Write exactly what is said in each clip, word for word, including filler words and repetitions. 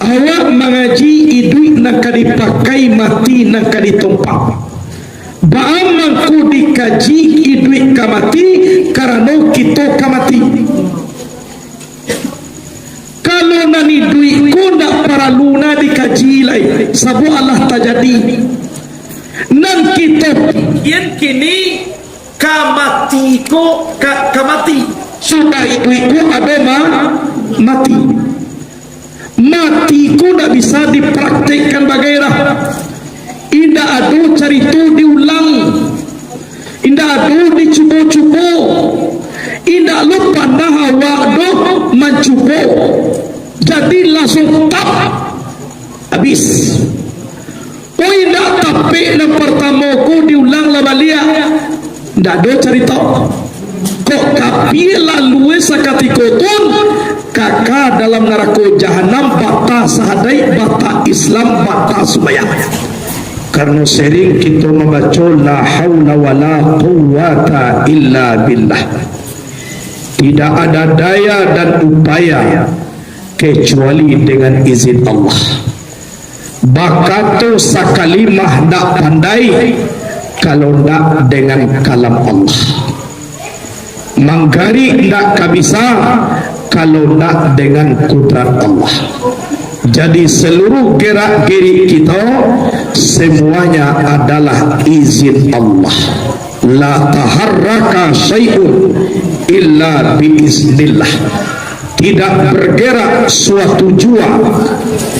Awak mangaji iduik nan ka dipakai, mati nan ka ditompang. Baa mangko dikaji iduik ka mati, karano kito ka mati. Kalau nan iduik ko ndak paralu na dikaji lai, sabab alah tajadi. Nan kito pikian kini ka mati ko, ka, ka mati. Sudah iduik ko ado ma-, mati. Mati ko ndak bisa dipraktekkan bagai dah. Indak ado carito diulang. Indak ado dicubo-cubo. Indak lo panah awak doh mancubo. Jadi langsung tap, habis. Oi, indak tapek nan partamo ko diulang lah baliak. Indak ado carito. Kok kapia lalua sakatiko tu, kaka dalam narako jahanam, bata sahadaik, bata Islam, bata sumbayang. Karano sering kito mambaco la haula wala quwwata illa billah. Tidak ada daya dan upaya kecuali dengan izin Allah. Bakato sakalimah ndak pandai, kalau ndak dengan kalam Allah. Manggarik ndak ka bisa, kalau ndak dengan kudrat Allah. Jadi, seluruh gerak-gerik kito, semuanya adalah izin Allah. La taharraka syai'un illa biiznillah. Tidak bergerak suatu jua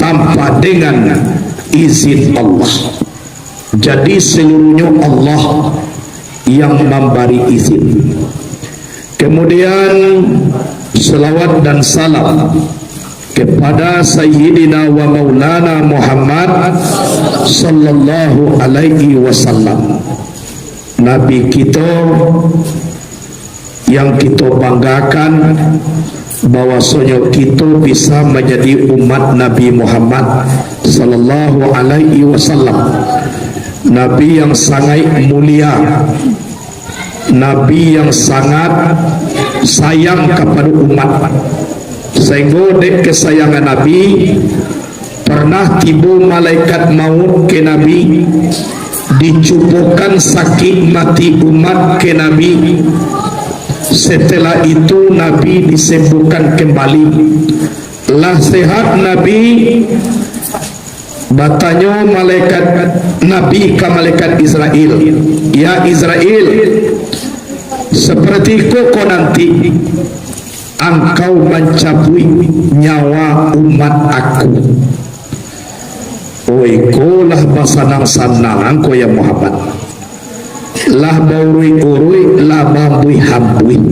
tanpa dengan izin Allah. Jadi, seluruhnyo Allah yang mambari izin. Kemudian, salawat dan salam kepada Sayyidina wa Maulana Muhammad sallallahu alaihi wasallam, Nabi kito yang kito banggakan, bahwasonyo kito bisa manjadi umat Nabi Muhammad sallallahu alaihi wasallam, Nabi yang sangaik mulia, Nabi yang sangat sayang kapado umat, sainggo dek kasayangan Nabi, pernah tibo malaikat maut ka Nabi, dicubokan sakik mati umat ka Nabi. Setelah itu, Nabi disembuhkan kembali. Lah sehat Nabi, batanyo malaikat, Nabi ka malaikat Izrail, "Ya Izrail, seperti iko ko nanti angkau mancabuik nyawa umat Aku." Oi, ko lah basanang-sanang ko, ya Muhammad. Lah bauruik-uruik, lah baambuih-ambuih.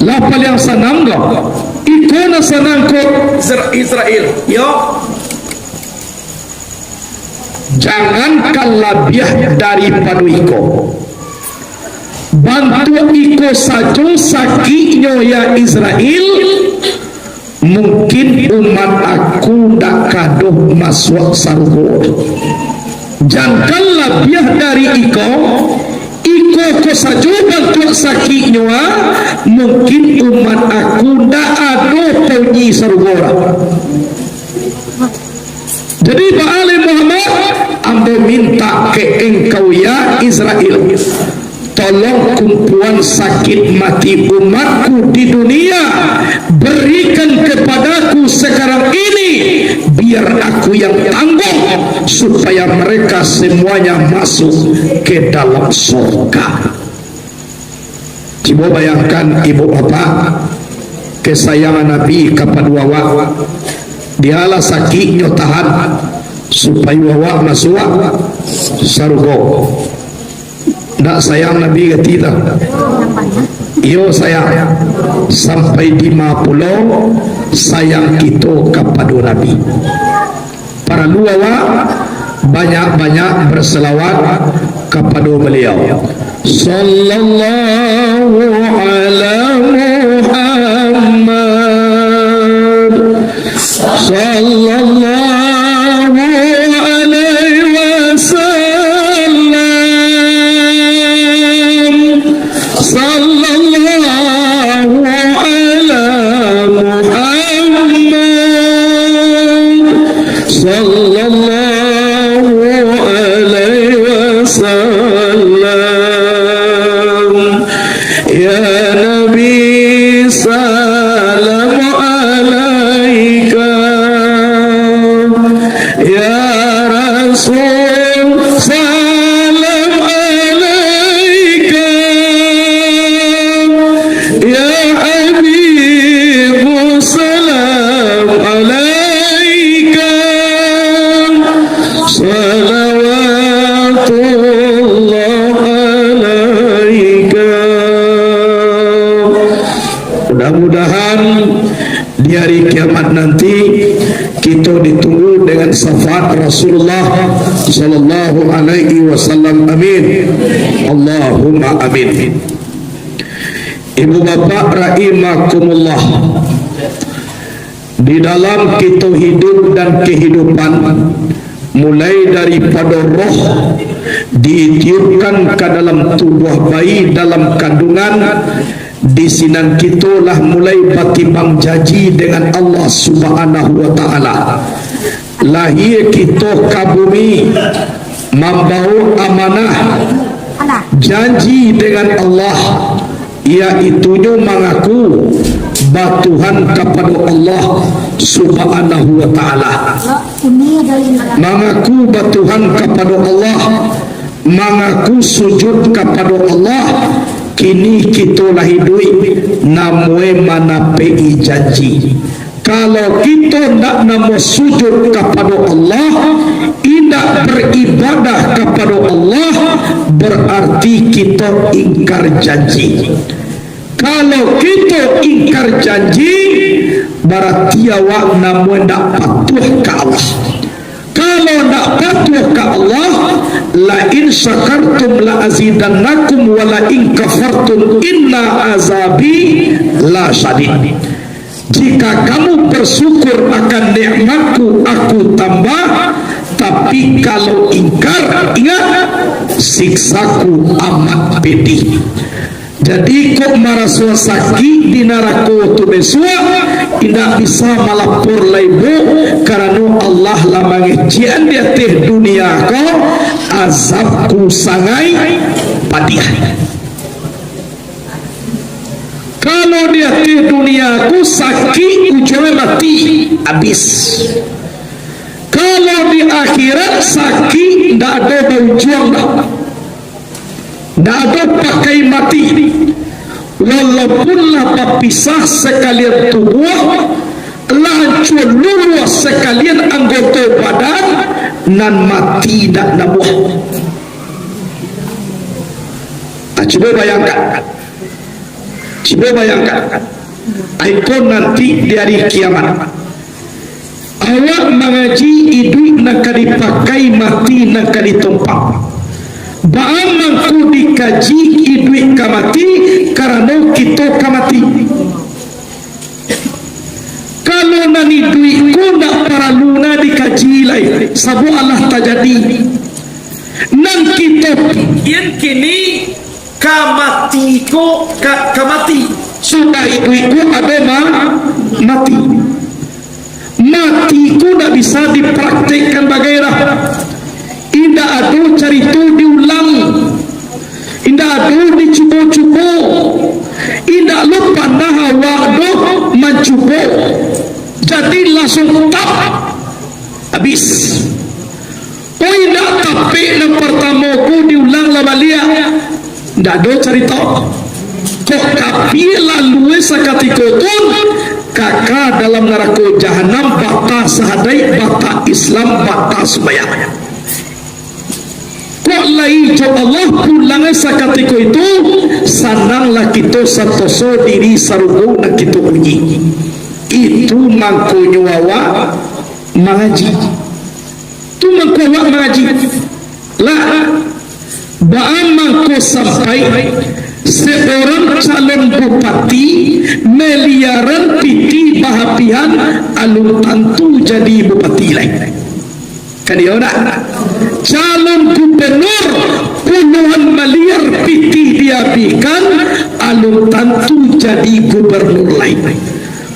Lah paliang sanang ko. Iko nan sanang ko Isra-, Israel. Yo. Jangankan labiah daripado iko. Bantuak iko sajo sakiknyo, ya Israel, mungkin umat Aku ndak ka doh masuak sarugo. Jangankan labiah dari iko, iko ko sajo bantuak sakiknyo, ah, mungkin umat Aku ndak ado paunyi sarugo lah. Jadi, baa lai Muhammad, ambo mintak ka engkau, ya Israel, tolong kumpuan sakik mati umat-Ku di dunia, berikan kepada-Ku sekarang ini, biar Aku yang tanggung, supaya mereka semuanya masuk ke dalam surga. Cubo bayangkan, ibu bapak, kasayangan Nabi kapado awak. Dialah sakiknyo tahan, supayo awak masuak sarugo. Ndak sayang Nabi ka kito? Iyo, sayang. Sampai dima pulo sayang kito kapado Nabi. Paralu awak banyak-banyak berselawat kapado baliau. Sallallahu ala Muhammad. Sallallahu alaihi wasallam. Sallallahu ala Muhammad. Sallallahu alaihi wasallam. Ya Nabi, salam alaika. Ya Rasul, salam alaika. Ya Habibu, salam alaika. Salawatullah alaika. Mudah-mudahan di hari kiamat nanti, kito ditunggu dengan syafaat Rasulullah sallallahu alaihi wasallam. Amin. Allahumma amin. Ibu bapak rahimakumullah, di dalam kito hidup dan kehidupan, mulai daripado roh ditiupkan ka dalam tubuah bayi dalam kandungan, di sinan kito lah mulai batimbang janji dengan Allah Subhanahu wa Ta'ala. Lahia kito ka bumi mambawa amanah, janji dengan Allah, yaitunyo mangaku batuhan kapado Allah Subhanahu wa Ta'ala. Mangaku batuhan kapado Allah, mangaku sujud kapado Allah, kini kito lah iduik, namuah manapek-i janji. Kalau kito ndak namuah sujud kapado Allah, indak baribadah kapado Allah, bararti kito ingkar janji. Kalau kito ingkar janji, bararti awak namuah ndak patuah ka Allah. Kalau ndak patuah ka Allah, "La in syakartum la azidannakum wa la in kafartum inna azabi la syadid." Jika kamu bersyukur akan nikmat-Ku, Aku tambah, tapi kalau ingkar, ingat, siksa-Ku amat pedih. Jadi, kok maraso sakik di narako tu bisuak, indak bisa malapor lai, Bu, karano Allah lah mangecekan di ateh dunia ko, azab-Ku sangaik padiah. Kalau di ateh dunia ko sakik, ujuangnyo mati, abih. Kalau di akhirat sakik, ndak ado baujuang doh. Ndak ado pakai mati. Walaupun lah bapisah sakalian tubuah, lah hancua luluah sakalian anggoto badan, nan mati ndak namuah. Ah, cubo bayangkan. Cubo bayangkan. Iko nanti di hari kiamat. Awak mangaji iduik nan ka dipakai, mati nan ka ditumpang. Baa mangko dikaji iduik ka mati, karano kito ka mati. Kalau nan iduik ko ndak paralu na dikaji lai, sabab alah tajadi. Nan kito pikian kini, ka mati ko, ka, ka mati. Sudah iduik ko ado ma-, mati. Mati ko ndak bisa dipraktekkan bagai lah. Indak ado carito diulang. Indak ado dicubo-cubo. Indak lo panah awak doh mancubo. Jadi langsung tap, abih. Kok indak tapek nan partamo ko diulang lah baliak? Ndak ado carito. Kok kapia lalua sakatiko tu, kaka dalam narako jahanam, bata sahadaik, bata Islam, bata sumbayang. Kok lai jo Allah pulang sakatiko itu, sananglah kito santoso diri sarugo nan kito unyi. Itu mangkonyo awak mangaji. Tu mangko awak mangaji. Lah, baa mangko sampai seorang calon bupati miliaran pitih bahabihan, alun tantu jadi bupati lai. Kan iyo ndak? Calon gubernur puluhan miliar pitih diabihkan, alun tantu jadi gubernur lai.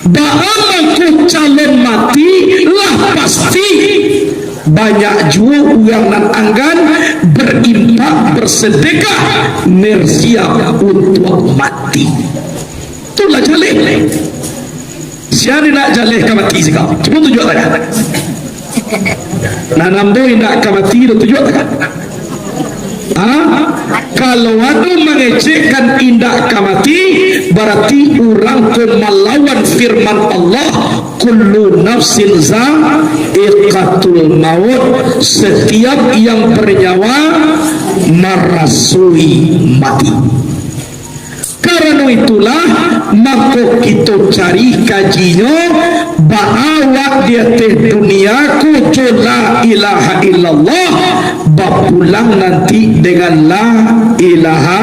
Baa mangko calon mati lah pasti Banyak juo urang nan anggan berinfak, bersedekah, bersiap untuak mati. Tu lah jaleh. Sia nan indak jaleh ka mati siko? Cubo tunjuak tangan. Nan ambo indak ka mati, tu tunjuak tangan. Ha? Kalau ado mangecekkan indak ka mati, barati urang ko malawan firman Allah, "Kullu nafsin za'iqatul maut," setiap yang bernyawa marasoi mati. Karano itulah, mako kito cari kajinyo, baa awak di ateh dunia ko jo la ilaha illallah, bapulang nanti dengan la ilaha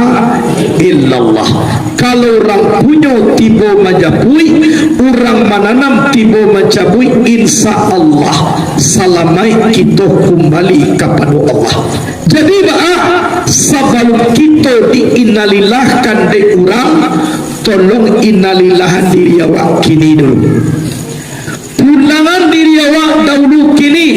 illallah. Kalau urang punyo tibo manjapuik, urang mananam tibo mancabuik, insya Allah salamaik kito kumbali kapado Allah. Jadi, baa, sabalum kito diinnalillahkan dek urang, tolong innalillahan diri awak kini dulu. Pulangan diri awak dahulu kini.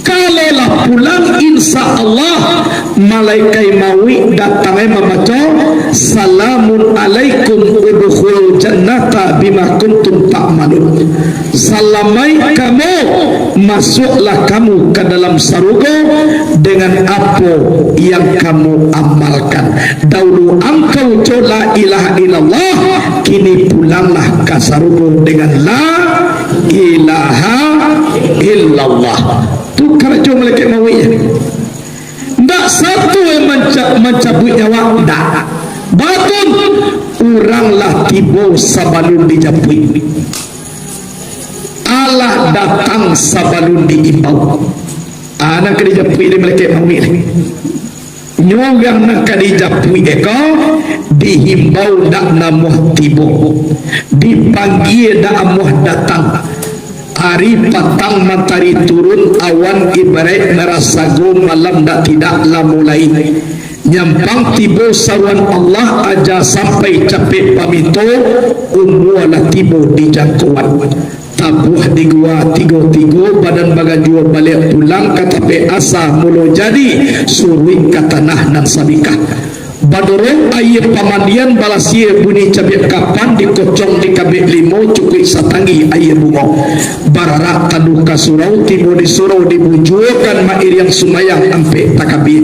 Kalau lah pulang, insya Allah, malaikat mauik datang, eh, mambaco, "Salamun alaikum udkhulul jannata bima kuntum ta'malun." Salamaik kamu, masuaklah kamu ka dalam sarugo dengan apo yang kamu amalkan. Dahulu angkau ucap la ilaha illallah, kini pulanglah ka sarugo dengan la ilaha illallah. Tu karajo malaikat mauik. Ndak satu yang manca-, mancabuik nyawa, ndak. Batua, urang lah tibo sabalun dijapuik. Alah datang sabalun diimbau. Ah, nan ka dijapuik dek malaikat mauik ni. Nyo urang nan ka dijapuik eko diimbau ndak namuah tibo. Dipanggia ndak amuah datang. Ari patang matari turun, awan ibaraik narasago, malam ndak tidak lamo lai. Nyampang tibo saruan Allah, aja sampai capek paminto, umua lah tibo di jangkoan. Tabuah di gua tigo-tigo, badan baganjua baliak pulang ka tapek asa mulo jadi, suruik ka tanah nan sabikah. Badorong aia pamandian, balasia bunyi cabiak kapan, dikocong dikabek limo, cukuik satanggih aia bungo. Bararak tanduh ka surau, tibo di surau dibujuakan, mairiang sumbayang ampek takabia.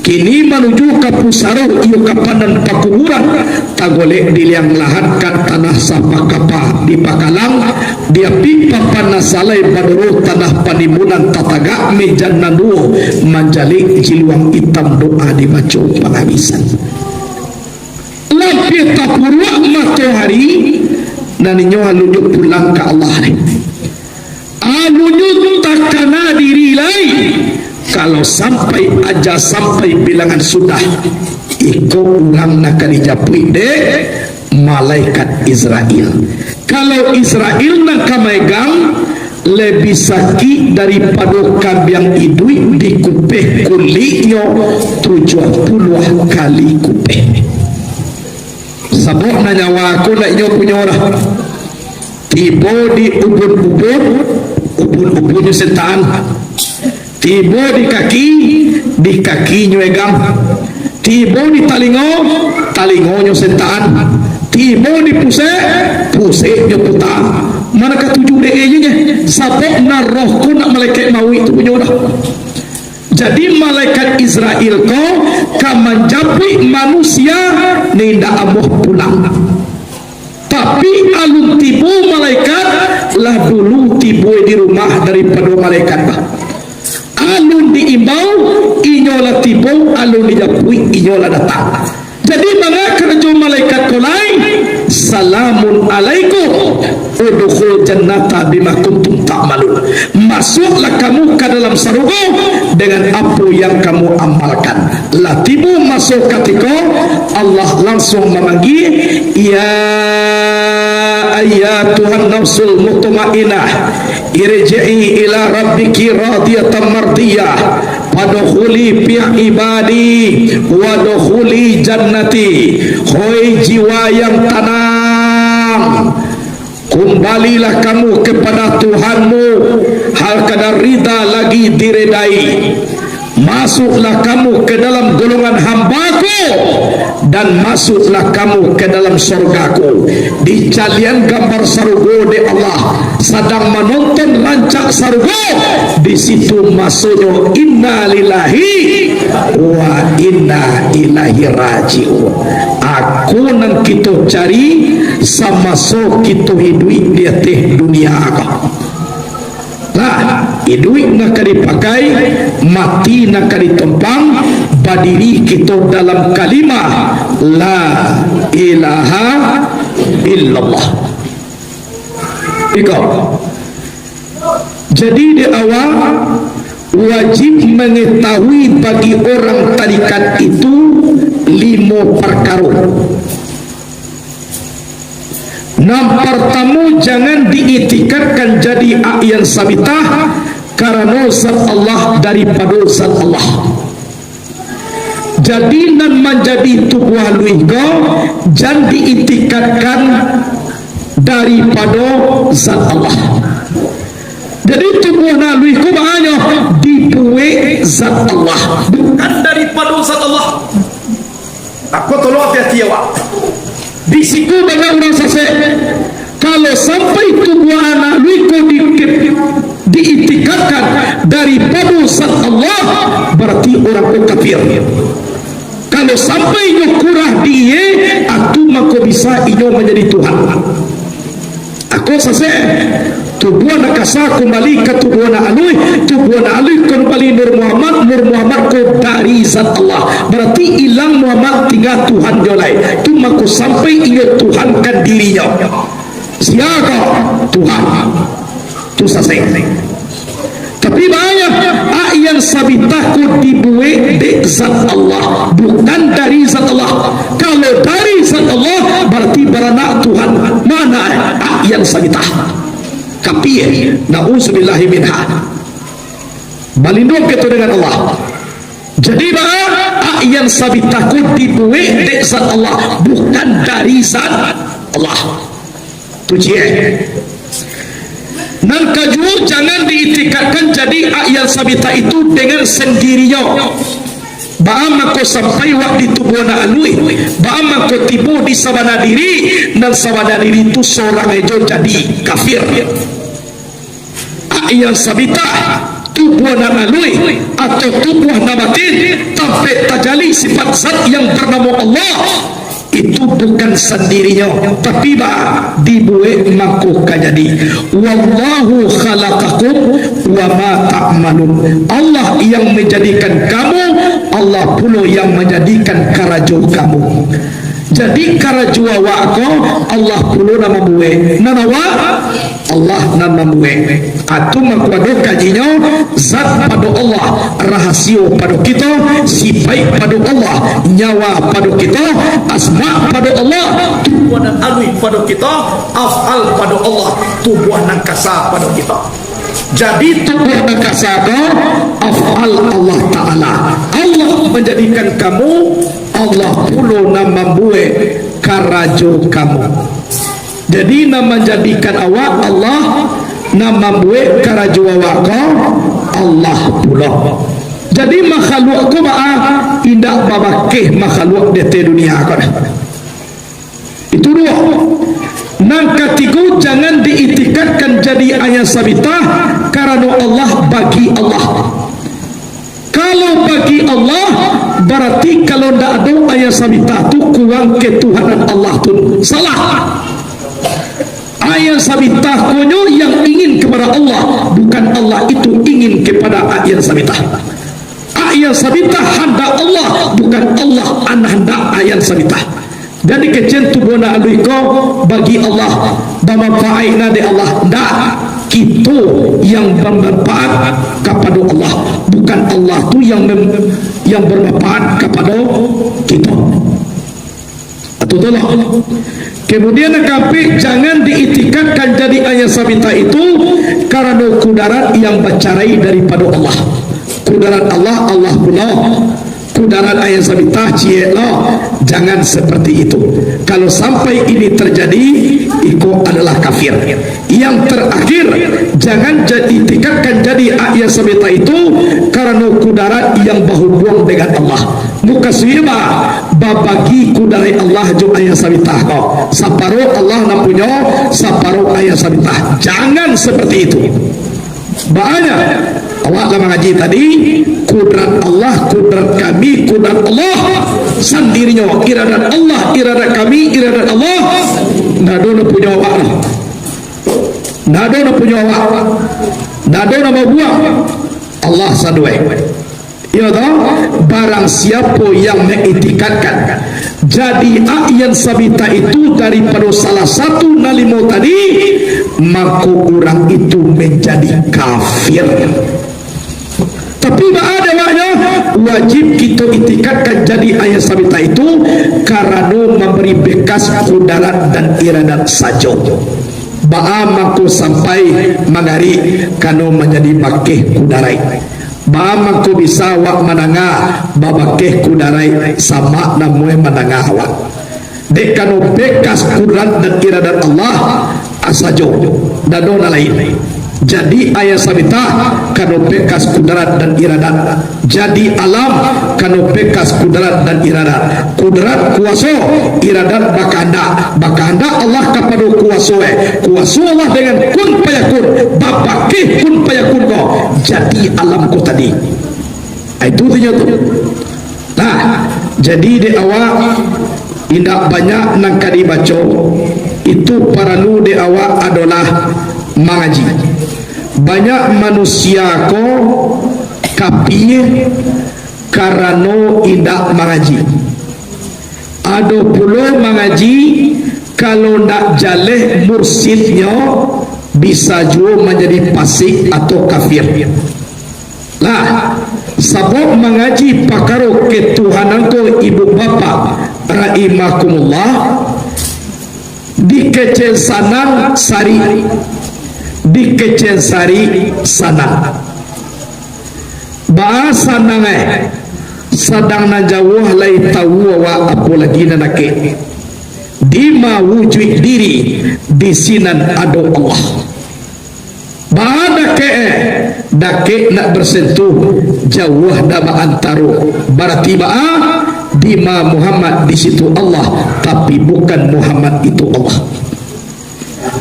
Kini manuju ka pusaro, iyo ka padang pakuburan, tagolek di liang lahat, ka tanah sapakapa dipakalang, diapik papan nan salai, badoro tanah panimbunan, tatagak mejan nan duo, manjalik jiluang itam, doa dibaco pangabisan. Lapiah tapuruak matoari, nan inyo alun juo pulang ka Allah ni. Alun juo takana diri lai. Kalau sampai aja sampai bilangan sudah, iko urang nan ka dijapuik dek malaikat Israel. Kalau Israel nan ka maegang, lebih sakik daripado kambiang iduik dikupeh kuliknyo tujuah puluah kali kupeh. Sabab nan nyawa ko ndak inyo punyo doh. Tibo di ubun-ubun, ubun-ubunnyo setan. Tibo di kaki, di kakinyo egang. Tibo di talingo, talingonyo setan. Tibo di pusek, puseknyo puta. Mano katuju dek inyo, sabab nan roh ko ndak malaikat mauik tu punyo doh. Jadi, malaikat Israel ko ka manjapuik manusia nan indak amuah pulang. Tapi, alun tibo malaikat, lah dulu tibo di rumah daripado malaikat. Alun diimbau, inyo lah tibo, alun dijapuik, inyo lah datang. Jadi, manga karajo malaikat ko lai, "Salamun alaikum, udkhulul jannata bima kuntum ta'malun." Masuaklah kamu ka dalam sarugo dengan apo yang kamu amalkan. Lah tibo maso katiko, Allah langsuang mamanggia, "Ya ayyatuhan nafsul mutmainnah, irji'i ila rabbiki radiyatan mardiyah, fadkhuli fi ibadi, wadkhuli jannati." Hoi jiwa yang tanang, kumbalilah kamu kepada Tuhanmu, hal kada rida lagi di Masuklah kamu ke dalam golongan hamba-Ku, dan masuklah kamu ke dalam sorga-Ku. Dijalian gambar sarugo dek Allah, sadang manonton rancak sarugo. Di situ masuknyo, inna lillahi wa inna ilaihi raji'un. Aku nan kito cari samaso kito iduik di ateh dunia ko. Lah, iduik nan ka dipakai, mati nan ka ditompang, badiri kito dalam kalimah la ilaha illallah. Iko. Jadi, di awal wajib mangatahui bagi urang tarikat itu limo parkaro. Nan partamo, jangan diitikadkan jadi a'yan sabitah karano zat Allah daripado zat Allah. Jadi, nan manjadi tubuah aluih ko jan diitikadkan daripado zat Allah. Jadi, tubuah nan aluih ko baa nyo? Dibuek zat Allah, bukan daripado zat Allah. Mako, tolong ati-ati awak. Di siko banyak urang sasek. Kalau sampai tubuah nan aluih ko di, diitikadkan daripado zat Allah, bararti urang ko kafir. Kalau sampai inyo kurah di iye, atu mako bisa inyo manjadi Tuhan. Ako sasek. Tubuah nan kasa kumbali ka tubuah nan aluih, tubuah nan aluih kumbali Nur Muhammad, Nur Muhammad ko dari zat Allah. Bararti ilang Muhammad, tingga Tuhan jo lai. Tu mako sampai inyo Tuhankan dirinyo. Sia ko? Tuhan. Tu sasek. Tapi baa nyo, a'yan sabitah ko dibuek dek zat Allah, bukan dari zat Allah. Kalau dari zat Allah, bararti baranak Tuhan. Mano a'yan sabitah? Kafir. Na'udzubillahi minha. Balinduang kito dengan Allah. Jadi, baa, a'yan sabitah ko dibuek dek zat Allah, bukan dari zat Allah. Tu ciek. Nan kaduo, jangan diitikadkan jadi a'yan sabitah itu dengan sandirinyo. Baa mangko sampai wak di tubuah nan aluih? Baa mangko tibo di sabana diri? Nan sabana diri tu sorang ajo jadi kafir. A'yan sabitah, tubuah nan aluih, atau tubuah nan batin, tampek tajali sifat zat yang bernamo Allah, itu bukan sandirinyo, tapi baa, dibuek mangko ka jadi. Wallahu khalaqakum wa ma ta'malun. Allah yang menjadikan kamu, Allah pulo yang manjadikan karajo kamu. Jadi, karajo awak ko, Allah pulo nan mambuek. Nan awak, Allah nan mambuek. Atu mangko ado kajinyo, zat pado Allah, rahasio pado kito, sipaik pado Allah, nyawa pado kito, asma pado Allah, tubuah nan aluih pado kito, af'al pado Allah, tubuah nan kasa pado kito. Jadi, tubuah nan kasa ko af'al Allah Ta'ala. Allah manjadikan kamu, Allah pulo nan mambuek karajo kamu. Jadi, nan manjadikan awak Allah, nan mambuek karajo awak ko Allah pulo. Jadi, makhaluak ko baa, indak babakeh makhaluak di ateh dunia ko doh. Itu duo. Nan katigo, jangan diitikadkan jadi a'yan sabitah karano Allah bagi Allah. Kalau bagi Allah, bararti kalau ndak ado a'yan sabitah tu, kurang ketuhanan Allah tu. Salah. A'yan sabitah ko nyo yang ingin kepada Allah, bukan Allah itu ingin kepada a'yan sabitah. A'yan sabitah handak Allah, bukan Allah nan handak a'yan sabitah. Jadi, kecek tubuah nan aluih ko bagi Allah, bamanfaat nan dek Allah. Ndak, kito yang bamanfaat kapado Allah, bukan Allah tu yang mem-, yang bamanfaat kapado kito. Atau tolak. Kemudian, nan kaampek, jangan diitikadkan jadi a'yan sabitah itu karano kudarat yang bacarai daripado Allah. Kudarat Allah, Allah pulo. Kudarat a'yan sabitah, ciek lo. Jangan seperti itu. Kalau sampai ini terjadi, iko adalah kafir. Yang terakhir, jangan ja-, itikadkan jadi a'yan sabitah itu karano kudarat yang bahu-, Allah. Mukasuiknyo ba-, babagi kudaraik Allah jo ayah sabitah ko. Saparuah Allah nan punyo, saparuah ayah sabitah. Jangan seperti itu. Baa nyo, awak lah mangaji tadi, kudrat Allah, kudrat kami, kudrat Allah sandirinyo, iradat Allah, iradat kami, iradat Allah. Ndak ado nan punyo awak lah. Ndak ado nan punyo awak. Ndak ado nan babuang. Allah saduai. Iyo toh, barang siapo yang mengiktikadkan jadi ayah sabitah itu daripado salah satu nan limo tadi, mako urang itu manjadi kafir. Tapi baa dek awaknyo, wajib kito iktikadkan jadi ayah sabitah itu, karano mambari bekas kudarat dan iradat sajo. Baa mangko sampai manggarik kano manjadi bakeh kudaraik? Baa mangko bisa awak mandanga babakeh kudaraik, samak namuah mandanga awak? Dek kano bekas kudrat dan iradat Allah sajo, ndak ado nan lain. Jadi ayah sabitah kano bekas kudrat dan iradat. Jadi alam kano bekas kudrat dan iradat. Kudrat kuaso, iradat bakahandak. Bakahandak Allah kapado kuaso, eh. Kuaso Allah dengan kun fayakun, babakeh kun fayakun ko, jadi alam ko tadi. Ah, itu tu nyo tu. Nah, jadi dek awak indak banyak nan ka dibaco, itu paralu dek awak adolah mangaji. Banyak manusia ko kapie karano indak mangaji. Ado pulo mangaji, kalau ndak jaleh mursidnyo, bisa juo manjadi fasik atau kafir. Lah, sabab mangaji pakaro ketuhanan ko, ibu bapak rahimakumullah, dikecek sanang sarik, dikecek sarik sanang. Baa sanang, eh, sadang nan jauah lai tau awak, apo lagi nan dakek. Dima wujuik diri, di sinan ado Allah. Baa dakek, eh, dakek nak bersentuh, jauah dah baantaro. Barati baa, dima Muhammad di situ Allah, tapi bukan Muhammad itu Allah.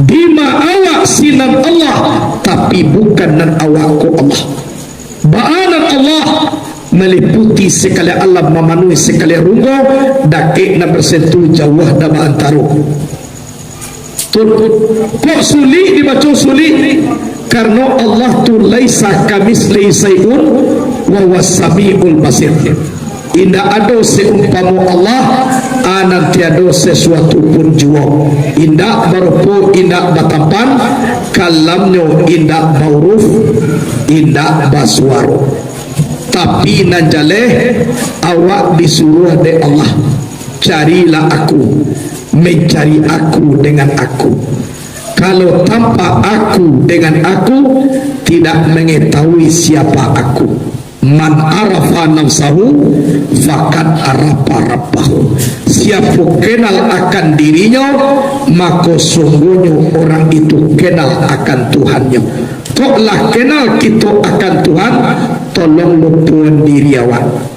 Dima awak sinan Allah, tapi bukan nan awak ko Allah. Baa nan Allah maliputi sakalian alam, mamanuhi sakalian runggo, dakek nan bersentuh, jauah dah baantaro. Tu, kok sulik dibaco sulik? Karano Allah tu laisa kamitslihi syai'un wa huwas samiul basir. Indak ado seumpamo Allah, a nan tiado sasuatu pun juo. Indak barupo, indak batampan, kalamnyo indak bauruf, indak basuaro. Tapi nan jaleh, awak disuruah dek Allah, carilah Aku, mencari Aku dengan Aku. Kalau tanpa Aku dengan Aku, tidak mengetahui siapa Aku. Man arafa nafsahu, faqad arafa rabbahu. Siapo kenal akan dirinyo, mako sungguahnyo urang itu kenal akan Tuhannyo. Kok lah kenal kito akan Tuhan, tolong lupoan diri awak.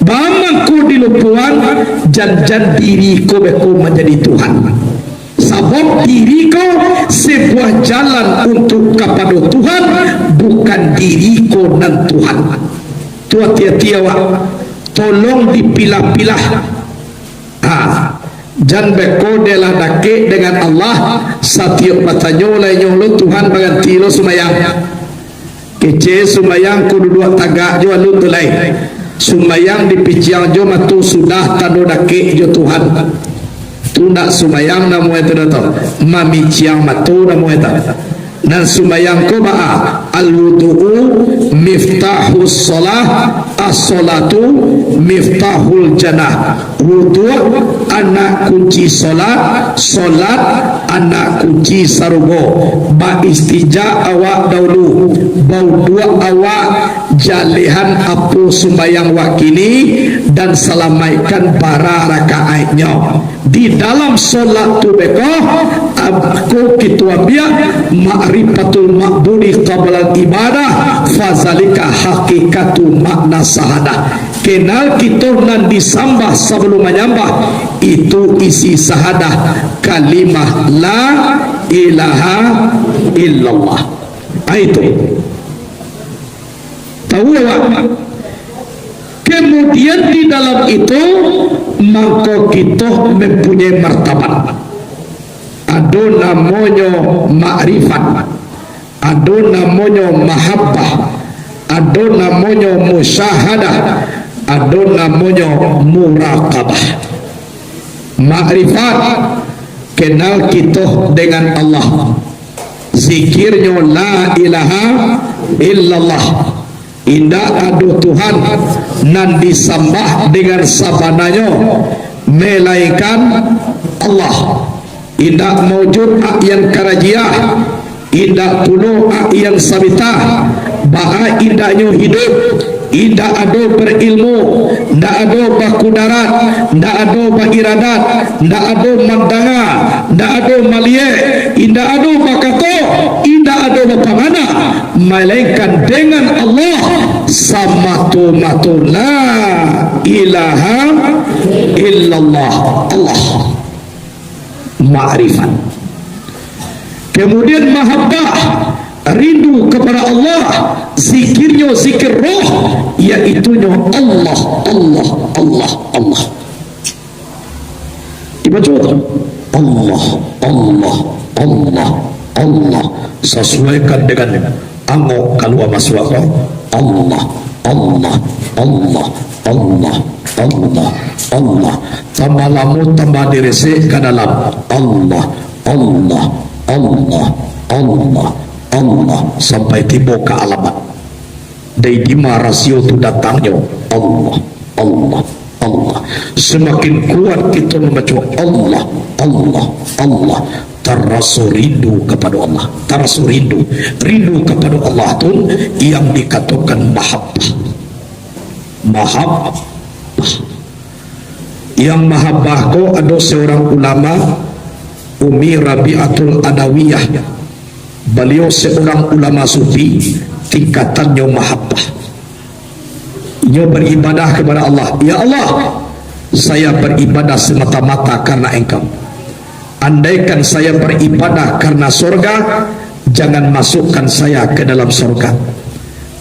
Baa mangko dilupoan, jan-jan diri ko beko manjadi Tuhan. Sabab diri ko sabuah jalan untuak kapado Tuhan, bukan diri ko nan Tuhan. Tu ati-ati awak, tolong dipilah-pilah. Ha, jan beko dek lah dakek dengan Allah, satiok batanyo lai nyo lo Tuhan baganti lo sumbayang. Kecek sumbayang ko duduak tagak jo alun tu lai. Sumbayang dipiciang jo mato sudah tando dakek jo Tuhan. Tu ndak sumbayang namuah tu doh tu. Mamiciang mato namuah tu. Nan sumbayang ko baa? Al-wudu'u miftahus shalah, as-shalatu miftahul jannah. Wudu anak kunci solat, solat anak kunci sarugo. Baistinja awak daulu, bauduak awak jalehan apo sumbayang wakini, dan salamaikkan bara rakaatnyo. Di dalam solat tu beko, am-, ko kito ambiak ma'rifatul ma'budi qablal ibadah, Fazalika hakikatu makna sahadah. Kenal kito nan disambah sabalum manyambah, itu isi sahadah kalimah la ilaha illallah. Ah, itu. Tahu awak? Kemudian di dalam itu, mangko kito mempunyai martabat. Ado namonyo makrifat, ado namonyo mahabbah, ado namonyo musyahadah, ado namonyo muraqabah. Makrifat, kenal kito dengan Allah. Zikirnyo la ilaha illallah. Indak ado Tuhan nan disambah dengan sabananyo, melainkan Allah. Indak maujud a yang karajiah, indak pulo a yang sabita. Baa indaknyo hiduik, indak ado berilmu, indak ado bakudarat, indak ado bairadat, indak ado mandanga, indak ado maliek, indak ado bakato, indak ado bapamana, malainkan dengan Allah samato-mato, la ilaha illallah, Allah. Makrifat. Kemudian mahabbah, rindu kepada Allah, zikirnyo zikir roh, yaitunyo Allah, Allah, Allah, Allah. Dibaco tu, Allah, Allah, Allah, Allah. Sasuaikan dengan angok kalua masuak ko. Allah, Allah, Allah, Allah, Allah, Allah, Allah. Tambah lamo, tambah diresek ka dalam. Allah, Allah, Allah, Allah, Allah, sampai tibo ka alamat. Dari dima rasio tu datangnyo? Allah, Allah, Allah. Semakin kuat kito mambaco Allah, Allah, Allah, taraso rindu kapado Allah. Taraso rindu. Rindu kapado Allah tu yang dikatokan mahabbah. Mahabbah. Yang mahabbah ko ado seorang ulama, Umi Rabi'atul Adawiyah. Baliau seorang ulama sufi, tingkatannyo mahabbah. Inyo beribadah kepada Allah, "Ya Allah, saya beribadah semata-mata karena Engkau. Andaikan saya beribadah karena sorga, jangan masukkan saya ke dalam sorga.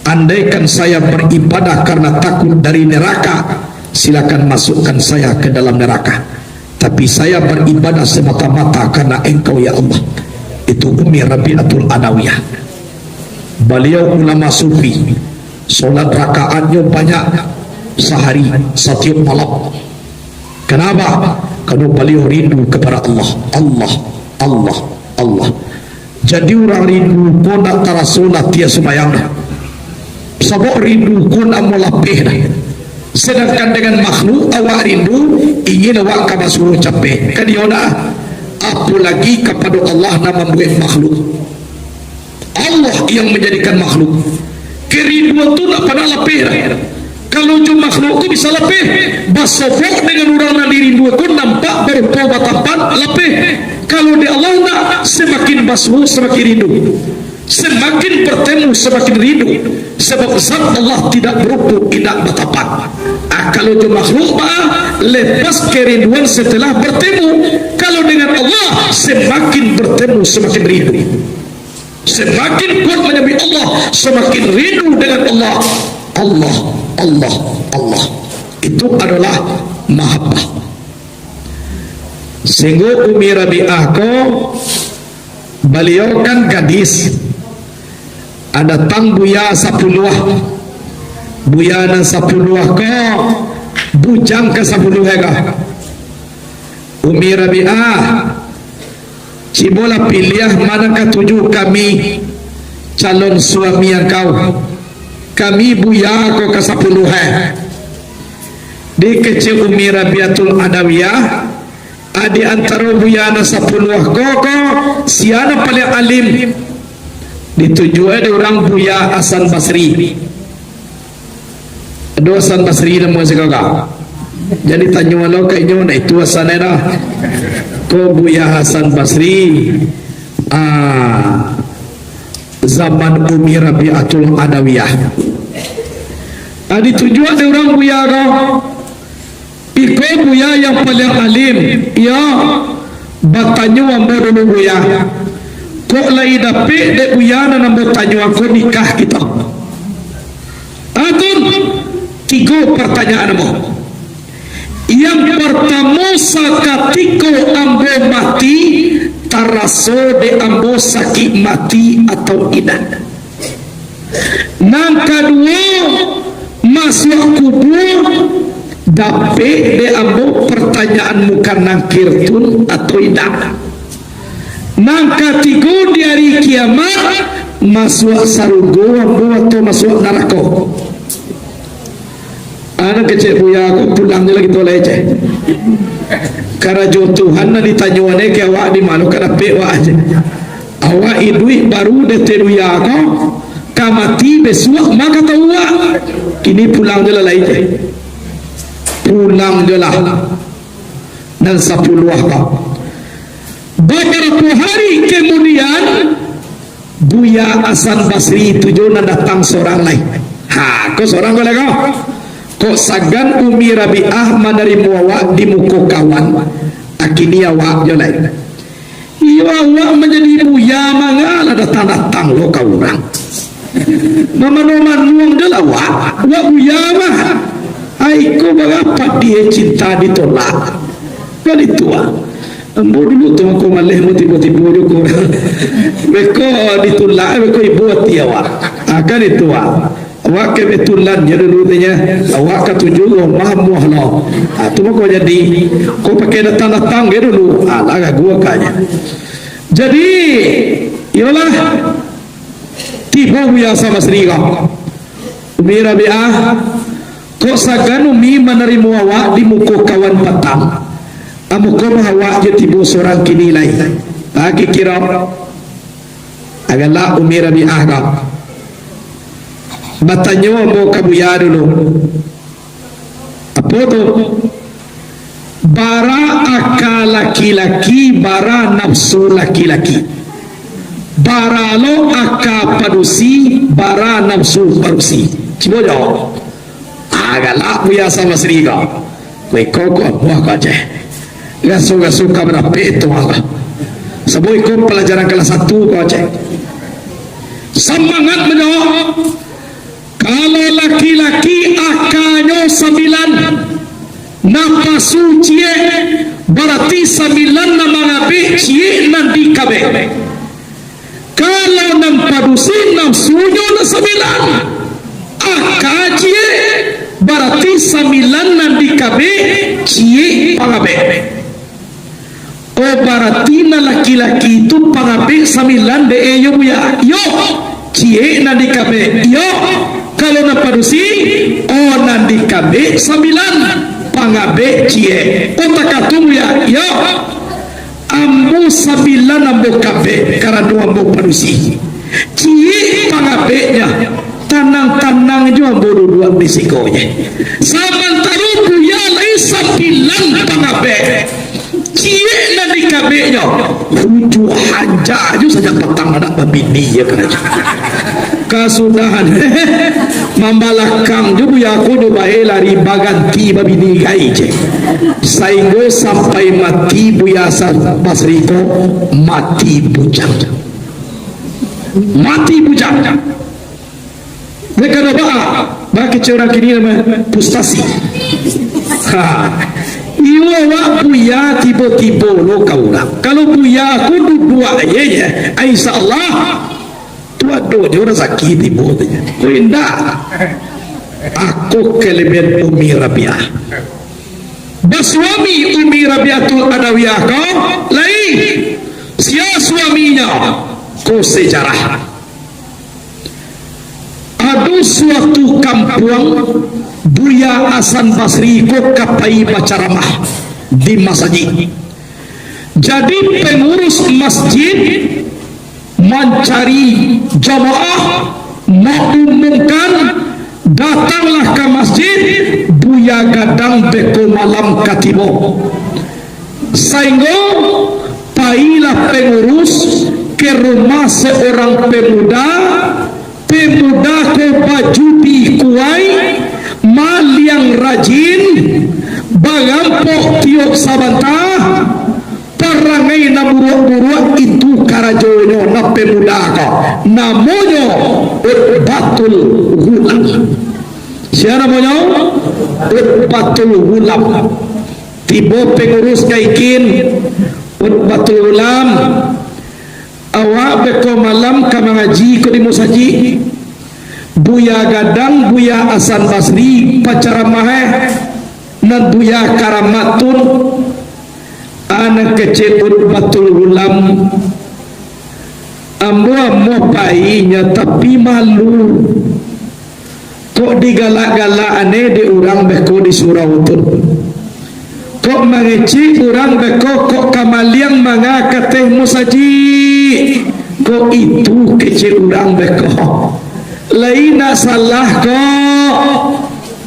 Andaikan saya beribadah karena takut dari neraka, silakan masukkan saya ke dalam neraka. Tapi saya beribadah semata-mata karena Engkau, ya Allah." Itu Umi Rabi'atul Adawiyah. Baliau ulama sufi, solat rakaatnyo banyak sahari, satiok malam. Kenapa? Karena baliau rindu kepada Allah. Allah, Allah, Allah. Jadi urang rindu ko ndak taraso latiah sumbayang doh. Sabab rindu ko ndak amuah lapeh doh. Sedangkan dengan makhluk awak rindu, ingin awak ka basuo capek. Kan iyo ndak? Apolagi kapado Allah nan mambuek makhluk. Allah yang manjadikan makhluk. Kerinduan tu ndak panah lapeh doh. Kalau jo makhluk tu bisa lapeh, basobok dengan urang nan dirinduan tu nampak barupo batapan, lapeh. Kalau di Allah ndak, semakin basuo semakin rindu. Semakin bertemu semakin rindu. Sebab zat Allah tidak berupu, indak batapan. Ah, kalau jo makhluk baa, lepas kerinduan setelah bertemu. Kalau dengan Allah, semakin bertemu semakin rindu. Semakin kuat manyabuik Allah, semakin rindu dengan Allah. Allah, Allah, Allah. Itu adalah mahabbah. Sehingga Umi Rabi'ah ko, baliau kan gadis. Datang buya sapuluah. Buya nan sapuluah ko, bujang ka sapuluah ko. Umi Rabi'ah, cubolah piliah ma nan katuju kami calon suami angkau. Kami buya ko ka sapuluah. Dikecek Umi Rabiatul Adawiyah, di antaro buya nan sapuluah ko, ko, sia nan paliang alim? Ditunjuak dek urang Buya Hasan Basri. Ado Hasan Basri namo siko ka? Jan ditanyo lo ka inyo, nah itu Hasan dah. Ko Buya Hasan Basri. Ah. zaman Umi Rabi'atul Adawiyah. Ah, ditunjuak dek urang buya ko, iko buya yang paling alim, iyo, batanyo ambo dulu buya. Kok lai dapek dek buya nan ambo tanyo ko nikah kito? Atun, tigo partanyaan ambo. Yang partamo, sakatiko ambo mati, taraso dek ambo sakik mati atau indak? Nan kaduo, masuak kubua, dapek dek ambo partanyaan Mungkar Nangkir tu atau indak? Nan katigo, di ari kiamat, masuak sarugo ambo atau masuak narako? Anak kecek buya ko, pulang je lah kito lai, ceh. Karajo Tuhan nan ditanyo ne ka awak di ma lo ka dapek wak, ceh. Awak iduik baru di ateh dunia ko, ka mati bisuak ma ka tau wak. Kini pulang je lah lai, ceh. Pulang je lah. Nan sapuluah ko. Babarapo hari kamudian, Buya Hasan Basri tu jo nan datang sorang lai. Ha, ko sorang ko lai ko. Kok sagan Umi Rabiah manarimo awak di muko kawan, a kini awak jo lai. Iyo, awak manjadi buya manga lah datang-datang lo ka urang. Mamanu-manuang jo lah awak, awak buya mah. Ai ko barapo dia cinta ditolak. Kan itu ah. Ambo dulu tu mako maleh mo tibo-tibo jo ko. Beko ditulak, beko ibo ati awak. Ah, kan itu awak. Awak kebetulan je dulu tu nyo. Awak katuju rumah muah lo. Ah, tu mako jadi. Ko pakai datang-datang je dulu. Ah, lah gagu akanyo. Jadi, iyolah. Tibo Buya Hasan Basri ko. Umi Rabiah, kok sagan Umi manarimo awak di muko kawan patang. Amuko mah awak jo tibo sorang kini lai. Bakikiro. Agalak Umi Rabiah ko. Batanyo ambo ka Buya dulu. Apo tu? Bara aka laki-laki, bara nafsu laki-laki. Bara lo aka padusi, bara nafsu padusi. Cubo jo. Ah, galak Buya Hasan Basri ko. Ko iko ko amuah ko, ceh. Gaso-gaso ka barapek tu, ah. Sabab iko palajaran kalas satu ko, ceh. Samangat manjawab. Kalau laki-laki akanyo sambilan, napasu ciek, barati sambilan nan mangabek, ciek nan dikabek. Kalau nan padusi nafsunyo nan sambilan, aka ciek, barati sambilan nan dikabek, ciek pangabek. Oh, barati nan laki-laki tu pangabek sambilan dek e yo, Buya? Yo. Ciek nan dikabek? Yo. Kalau nan padusi, oh, nan dikabek sambilan, pangabek ciek. Oh, takah tu, Buya? Yo. Ambo sambilan ambo kabek, karano ambo padusi. Ciek pangabeknyo, tanang-tanang jo ambo duduak di siko je. Samantaro Buya lai sambilan pangabek, ciek nan dikabeknyo, ujuah anja jo sajak patang anak babini je karajo. Kasudahan, mambalakang jo Buya ko jo bae lari baganti babini gai je. Sainggo sampai mati Buya Hasan Basri ko mati bujang. Mati bujang. Dek kado baa, baa kecek urang kini namo frustasi. Ha. Iyo awak buya tibo-tibo lo ka urang. Kalau buya ko duduak aje je, insya Allah, tu ado je urang sakik tibo tu je. Ko indak. Ako kelebihan Umi Rabiah. Basuami Umi Rabiatul Adawiyah ko, lai. Sia suaminyo? Ko sejarah. Ado suatu kampuang, Buya Hasan Basri ko ka pai bacaramah di masajik. Jadi pengurus masjid mancari jamaah, maumumkan, datanglah ka masjid, Buya Gadang beko malam ka tibo. Sainggo pailah pengurus ka rumah saurang pemuda, pemuda ko bajudi kuaik, maliang rajin, barampok tiok sabanta, parangai nan buruak-buruak, itu karajonyo nan pemuda ko, namonyo Utbatul Ghulam. Sia namonyo? Utbatul Ghulam. Tibo pangurus ka ikin, Utbatul Ghulam, awak beko malam ka mangaji ko di musajik. Buya Gadang, Buya Hasan Basri, pacaramah, eh, nan Buya karamat tu, anak kecil Utbatul Ghulam. Ambo amuah painyo, tapi malu. Kok digalak-galak aneh dek urang beko di surau tu. Kok mangecek urang beko, kok ka maliang manga ka ateh musajik. Kok itu kecek urang beko. Lai nak salah kok.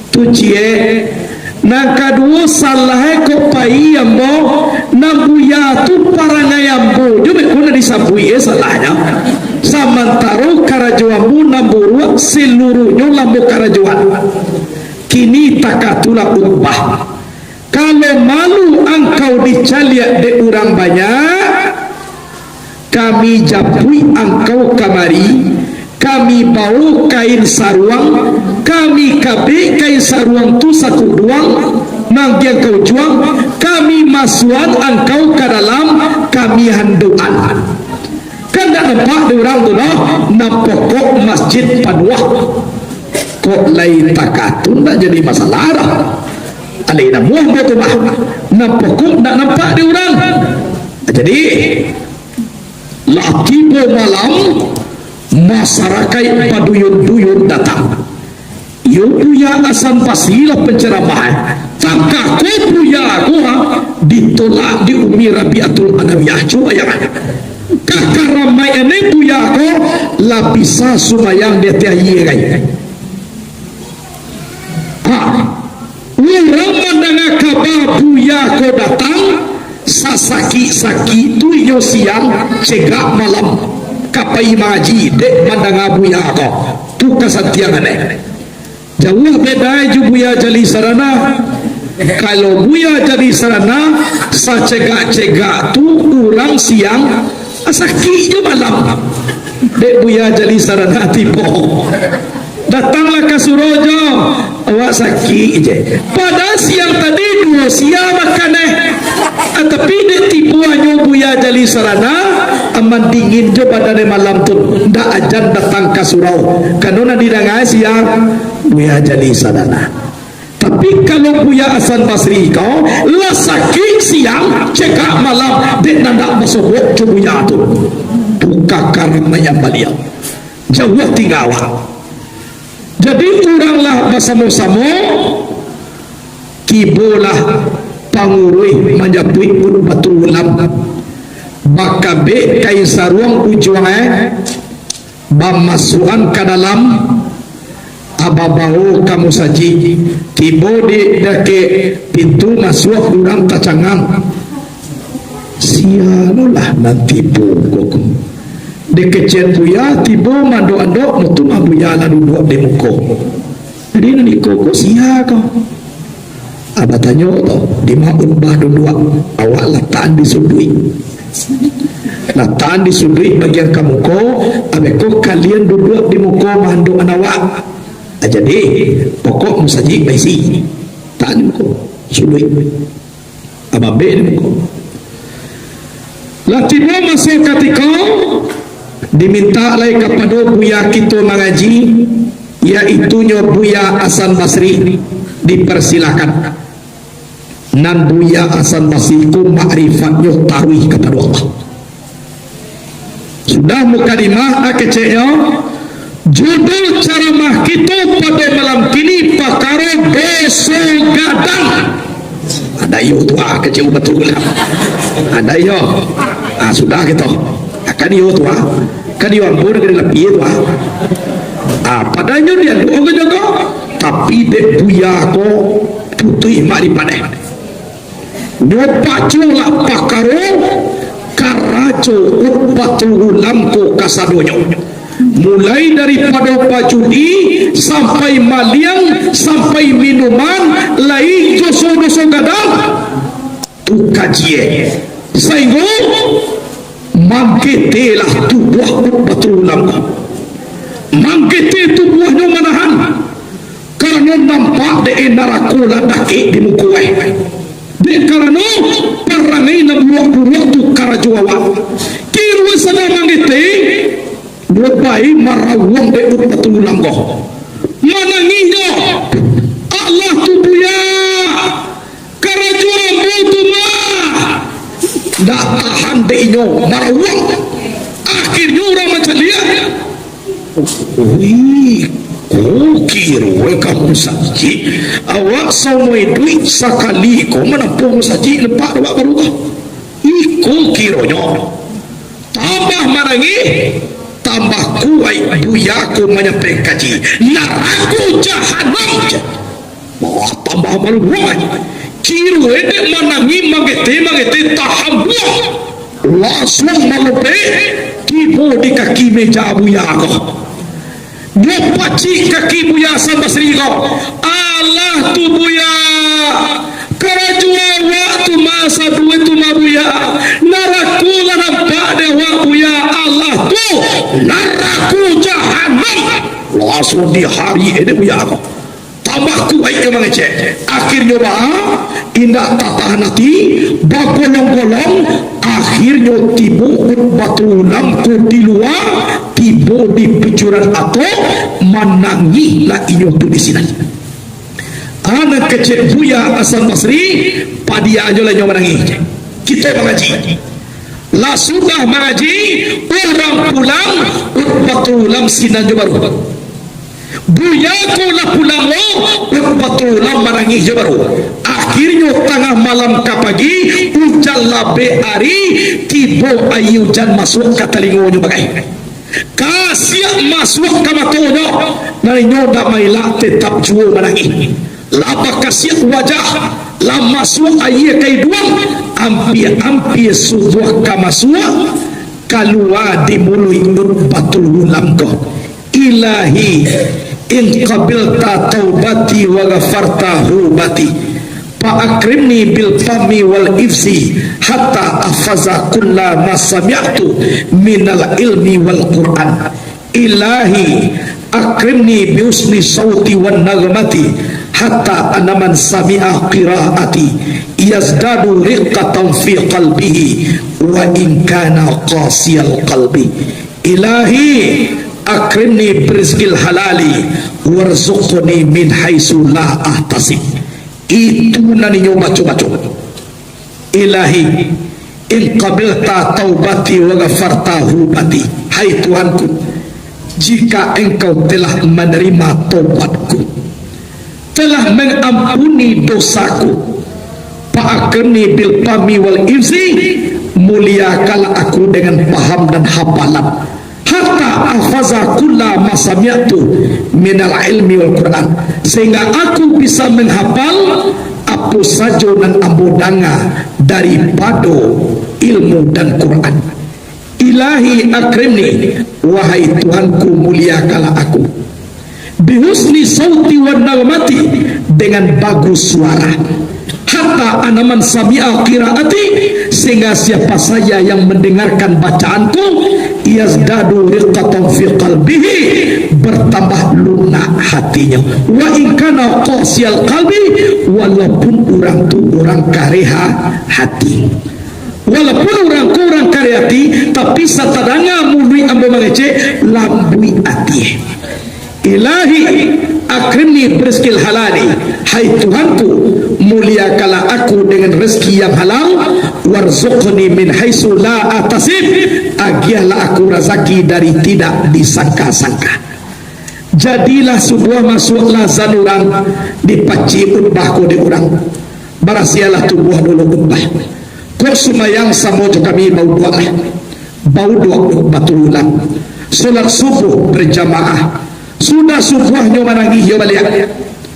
Tu ciek. Nan kaduo, salah e kok pai ambo, nan buya tu parangai ambo jo beko nan disabuik e salahnyo. Samantaro karajo ambo nan buruak saluruahnyo lah ambo karajoan. Kini takatulah Utbah. Kalau malu angkau dicaliak dek urang banyak, kami japuik angkau kamari, kami bawo kain saruang, kami kabek kain saruang tu sakuduang, nan di angkau juang, kami masuakan angkau ka dalam, kami handokan. Kan ndak nampak dek urang tu doh, nan pokok masjid panuah. Kok lai takatu ndak jadi masalah doh. Alai namuah ambo tu mah, nan pokok ndak nampak dek urang. Jadi, lah tibo malam, masarakaik baduyun-duyun datang. Iyo, Buya Hasan Basri lah pancaramah, eh. Takah ko buya ko, ha, ditolak dek Umi Rabiatul Adawiyah. Cubo bayangkan. Ka karamaik e buya ko, lah bisa sumbayang di ateh aia, gai. Ha. Urang mandanga kaba buya ko datang, sasakik-sakik tu inyo siang, cegak malam, ka pai mangaji, dek mandanga buya ko. Tu kasantiangan e. Jauah beda jo Buya Jali Sarana. Kalau Buya Jali Sarana, sacegak-cegak tu urang siang, sakik jo malam. Dek Buya Jali Sarana tibo. Datanglah ka surau jo, awak sakik je. Padahal siang tadi duo sia makan e. Ah, tapi dek tibo anyo Buya Jali Sarana, aman dingin jo badan e malam tu. Ndak ajan datang ka surau. Kano nan didanga siang, Buya Jali Sarana. Tapi kalau Buya Hasan Basri ko, lah sakik siang, cegak malam, dek nan ndak basobok jo buya tu. Tu ka karamaik e baliau. Jauah tingga awak. Jadi urang lah basamo-samo, tibolah panguruih manjapuik Utbatul Ghulam. Bakabek kain saruang ujuang e, bamasuakan ka dalam, babawo ka musajik. Tibo di dakek pintu masuak urang tacangang. Sia lo lah nan tibo ko. Dek kecek buya tibo mandok-andok, mutu mah buya lah duduak di muko. Jadi nan iko ko sia ko? Ah, batanyo tu, di ma Utbah duduak, awak latakan di suduik. Latakan di suduik bagian ka muko, abih ko kalian duduak di muko mandokan awak. Ah, jadi, pokok musajik baisi. Latakan di muko, suduik. Ababek di muko. Lah tibo maso katiko, dimintak lai kapado buya kito mangaji, yaitunyo Buya Hasan Basri, dipersilakan. Nan Buya Hasan Basri ko makrifatnyo taruih kapado Allah. Sudah mukadimah, ah, keceknyo, judul caramah kito pado malam kini pakaro doso gadang. Ado iyo tu, ah, kecek Utbatul Ghulam. Ado iyo. Ah, sudah kito. Ah, kan iyo tu, ah. Kan iyo ambo nan ka dilapia tu, ah. Ah, padanyo di anu ko jago. Tapi dek buya ko putuih makrifat e. Nyo paculah pakaro kara Utbatul Ghulam ko kasadonyo. Mulai daripado bajudi, sampai maliang, sampai minuman, lai doso-doso gadang. Tu kaji e. Sainggo manggetelah tubuah Utbatul Ghulam ko. Manggete tubuahnyo manahan. Karano nampak dek e narako lah dakek di muko e. Dek karano parangai nan buruak-buruak tu karajo awak. Kiro e sadang manggete, duo pai marawuang dek Utbatul Ghulam ko. Manangihnyo, "Alah tu, Buya! Karajo ambo tu mah!" Ndak tahan dek inyo marawuang. Akhirnyo urang mancaliak. Wih, ko kiro e ka musajik. Awak saumua iduik sakali ko manampuah musajik lepak awak baru ko. Iko kironyo. Tambah manangih, tambah kuaik Buya ko manyampaikan kaji. Narako jahanam. Wah, tambah malu ruai. Kiro e dek manangih, manggete-manggete tahambuang. Lansuang malompek, tibo di kaki meja Buya ko. Dipacik kaki Buya Hasan Basri ko. "Alah tu, Buya! Karajo awak tu mah sadonyo tu mah, Buya! Narako lah nampak dek awak, Buya! Alah tu, narako jahanam!" Lansuang diharik e dek Buya ko. Tambah kuaik inyo mangecek. Akhirnyo baa, indak tatahan ati, bagolong-golong, akhirnyo tibo Utbatul Ghulam ko di lua, tibo di picuran atok, manangihlah inyo tu di sinan. A nan kecek Buya Hasan Basri, padiahnyo lah inyo manangih. Kito mangaji. Lah sudah mangaji, urang pulang, Utbatul Ghulam sinan jo baru. Buya ko lah pulang lo, Utbatul Ghulam manangih jo baru. Akhirnyo tangah malam ka pagi, ujan labek ari, tibo aia ujan masuak ka talingonyo bagai. Kasiak masuak ka matonyo, nan inyo ndak mailak, tetap juo manangih. Lah bakasiak wajah, lah masuak aia ka iduang, ampia-ampia subuah ka masuak, kalua di muluik Utbatul Ghulam ko. Ilahi, in qabilta taubati wa ghafarta hubati, fa akrimni bil fami wal ifzi, hatta ahfaza kulla ma sami'tu minal ilmi wal Qur'an. Ilahi, akrimni bi husni sauti wan nagmati, hatta anna man sami'a qiraati yazdadu riqqatan fi qalbihi, wa in kana qasiyal qalbi. Ilahi, akrimni birizqil halali, warzuqni min haitsu la ahtasib. Itu nan inyo baco-baco. Ilahi, in qabilta taubati wa ghafarta hubati. Hai Tuhanku, jika Engkau telah menerima taubatku, telah mengampuni dosaku, fa akrimni bil fami wal ifzi, muliakanlah aku dengan paham dan hafalan. Hatta ahfaza kulla ma sami'tu minal ilmi wal Qur'an, sehingga aku bisa menghafal apo sajo nan ambo danga daripado ilmu dan Quran. Ilahi akrimni, wahai Tuhanku, muliakanlah aku. Bihusni sauti wan nagmati, dengan bagus suara. Hatta anna man sami'a qiraati, sehingga siapa saja yang mendengarkan bacaanku, yazdadu riqqatan fi qalbihi, bertambah lunak hatinya. Wa in kana qasiyal qalbi, walaupun urang tu urang kareh hati. Walaupun urang ko urang kareh ati, tapi satadanga muluik ambo mangecek, lambuik ati. Ilahi, akrimni birizqil halali. Hai Tuhanku, muliakanlah aku dengan rezeki yang halal. Warzuqni min haitsu la ahtasib. Agiahlah aku razaki dari tidak disangka-sangka. Jadilah subuah, masuaklah azan urang, dipacik khutbah ko dek urang. Barasiahlah tubuah dulu khutbah. Kok sumbayang samo jo kami bauduaklah. Bauduak Batul Ulang. Solat subuh berjamaah. Sudah subuahnyo manangih yo baliak.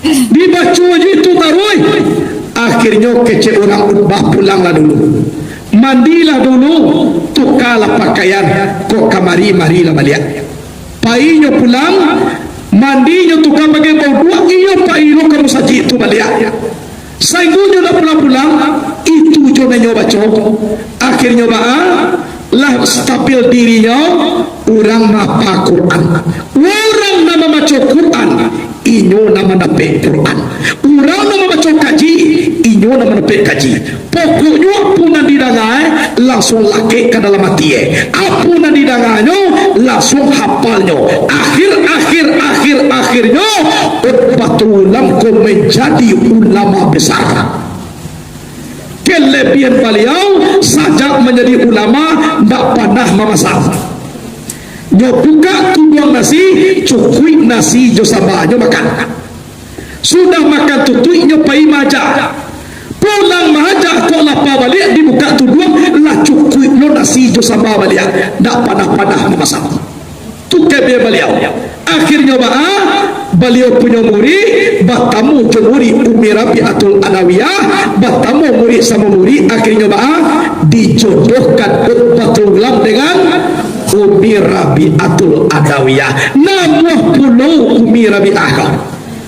Dibaco jo itu taruih. Akhirnyo kecek urang khutbah pulanglah dulu. Mandilah dulu, tukalah pakaian, kok kamari, marilah baliak. Painyo pulang, mandinyo tuka pakai bauduak, inyo pai lo ka musajik tu baliak. Sainggo nyo nak pulang-pulang, itu jo nan nyo baco. Akhirnyo baa, lah stabil dirinyo, urang mahapa Quran. Urang nan mambaco Quran, inyo nan mandapek Quran. Urang nan mambaco kaji, inyo nan mandapek kaji. Pokoknyo, apo nan didanga, eh, langsuang lakek ka dalam ati, eh. Apo nan didanganyo, langsuang hapalnyo. Akhir, akhir, akhir, akhirnyo, Utbatul Ghulam ko manjadi ulama besar. Kelebihan baliau, sajak manjadi ulama, ndak panah mamasak. Nyo bukak tuduang nasi, cukuik nasi jo samba, nyo makan. Sudah makan tutuik, nyo pai maajak. Pulang maajak, kok lapa baliak, dibukak tuduang, lah cukuik lo nasi jo samba baliak. Ndak panah-panah mamasak. Tu kelebihan baliau. Akhirnyo baa, baliau punyo murid batamu jo murid Umi Rabiatul Adawiyah, batamu murid samo murid, akhirnyo baa, dijodohkan Utbatul Ghulam dengan Umi Rabiatul Adawiyah. Namuah pulo Umi Rabiah ko.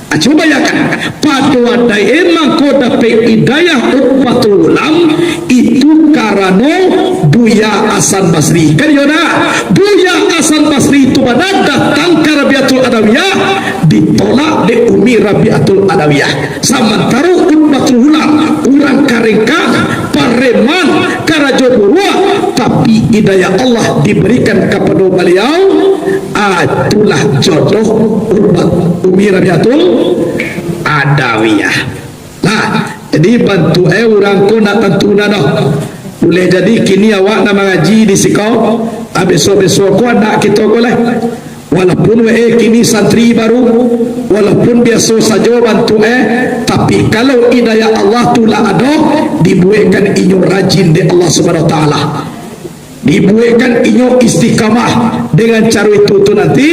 Ah, cubo bayangkan, pado adaik e mangko dapek hidayah Utbatul Ghulam, itu karano Buya Hasan Basri. Kan iyo ndak? Buya Hasan Basri tu bana datang ka Rabiatul Adawiyah, ditolak dek Umi Rabiatul Adawiyah. Samantaro Utbatul Ghulam, urang karengkang, pareman, karajo buruak, tapi hidayah Allah diberikan kapado baliau, ah, itulah jodoh Utbat, Umi Rabiatul Adawiyah. Nah, jadi bantuak e urang ko ndak tantu na doh. Buliah jadi kini awak nan mangaji di siko, ah, beso-beso ko anak kito ko lai. Walaupun we kini santri baru, walaupun biaso sajo bantuak e, tapi kalau hidayah Allah tu lah ado, dibuekkan inyo rajin dek Allah Subhanahu Wa Taala. Dibuekkan inyo istiqamah, dengan caro itu tu nanti